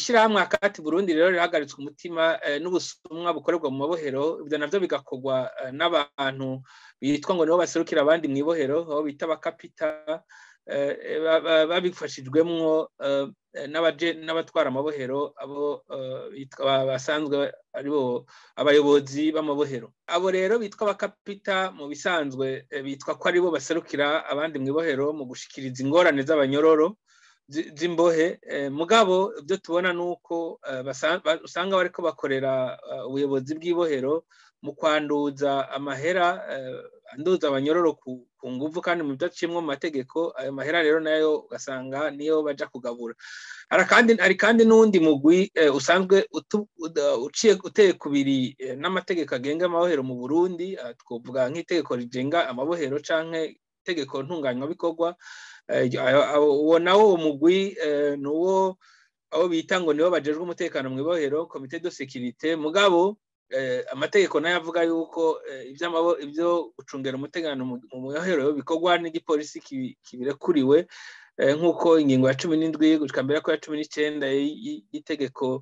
Ishyirahamwe Akati Burundi rero rihagaritswe umutima n'ubusumwa bukorerwa mu mabohero, ibyo navyo bigakorwa n'abantu bitwa ngo nibo baserukira abandi mu ibohero, aho bita abakapita, babifashijwemwo n'abatwara amabohero, abo basanzwe aribo abayobozi b'amabohero. Abo rero bitwa abakapita mu bisanzwe bitwa ko aribo baserukira abandi mu ibohero mu gushikiriza ingorane z'abanyororo z'imbohe, mugabo ibyo tubona nuko usanga bariko bakorera ubuyobozi bw'ibohero mu kwanduza amahera, anduza abanyororo ku nguvu kandi mu bidaciyemwo mu mategeko. Ayo mahera rero nayo ugasanga niyo baja kugabura. Hari kandi n'uwundi mugwi usanzwe uciye uteye kubiri n'amategeko agenga amabohero mu Burundi, twovuga nk'itegeko rigenga amabohero canke itegeko ntunganywabikorwa. Uwo nawo uwo mugwi nuwo abo bita ngo nibo bajejwe umutekano mu ibohero, comité de sécurité, mugabo amategeko nayo avuga yuko ibyo gucungera umutekano mu mabohero bikorwa n'igipolisi kibirekuriwe, nk'uko ingingo ya 17 gushika mbere ko ya 19 y'itegeko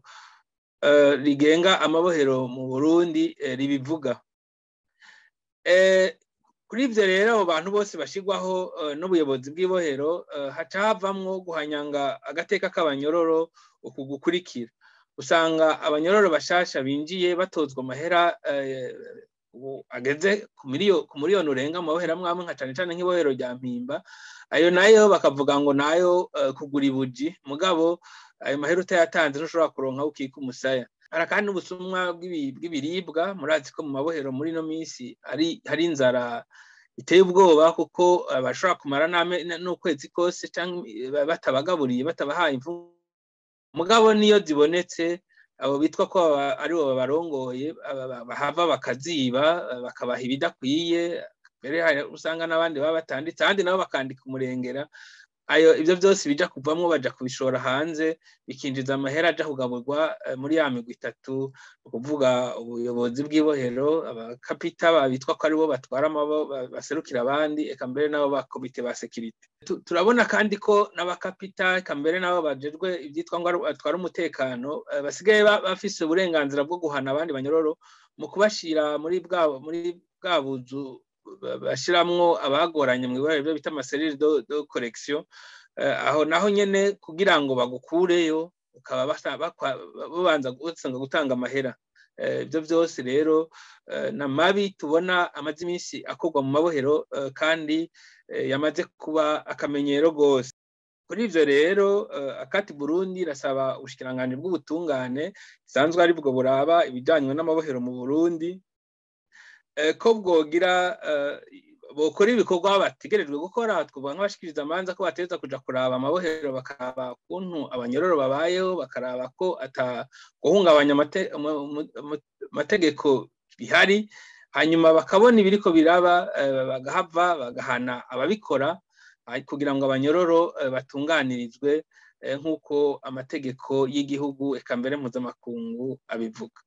rigenga amabohero mu Burundi ribivuga. Kuri ivyo rero abo bantu bose bashirwaho n'ubuyobozi bw'ibohero, haca havamwo guhanyanga agateka k'abanyororo uku gukurikira. Usanga abanyororo bashasha binjiye batozwa amahera ageze ku miliyoni urenga mu mabohero amwe amwe, nka cane cane nk'ibohero rya Mpimba. Ayo nayo bakavuga ngo nayo kugura ibuji, mugabo ayo mahera utayatanze ntushobora kuronka aho ukika umusaya. Hari kandi n'ubusumwa bw'ibiribwa. Murazi ko mu mabohero muri ino minsi hari inzara iteye ubwoba, kuko bashobora kumara n'ukwezi kose canke batabagaburiye, batabahaye imfungurwa. Mugabo niyo zibonetse, abo bitwa ko aribo babarongoye bahava bakaziba, bakabaha ibidakwiye, mbere usanga n'abandi baba batanditse, ahandi nabo bakandika umurengera. Ayo ivyo vyose bija kuvamwo baja kubishora hanze, bikinjiza amahera aja kugaburwa muri ya migwi itatu, ukuvuga ubuyobozi bw'ibohero, abakapita babitwa ko aribo batwara baserukira abandi, eka mbere nabo ba komite ba sécurité. Turabona kandi ko n'abakapita, eka mbere nabo bajejwe ivyitwa ngo batwara umutekano, basigaye bafise uburenganzira bwo guhana abandi banyororo mu kubashira muri bwa buzu bashiramwo abagoranye mu ibohero, ibyo bita amaserire de correction. Aho naho nyene kugira ngo bagukureyo ukaba babanza gutanga amahera. Ibyo byose rero na mabi tubona amaze iminsi akorwa mu mabohero, kandi yamaze kuba akamenyero gose. Kuri ivyo rero Akati Burundi irasaba ubushikiranganji bw'ubutungane isanzwe ari bwo buraba ibijanywe n'amabohero mu Burundi, ko bwogira bokora ibikorwa bategerejwe gukora. Twovuga nk'abashikiriza amanza ko bategerezwa kuja kuraba amabohero, bakaraba ukuntu abanyororo babayeho, bakaraba ko ata guhungabanya amategeko bihari, hanyuma bakabona ibiriko biraba, bagahava bagahana ababikora kugira ngo abanyororo batunganirizwe nk'uko amategeko y'igihugu eka mbere mpuzamakungu abivuga.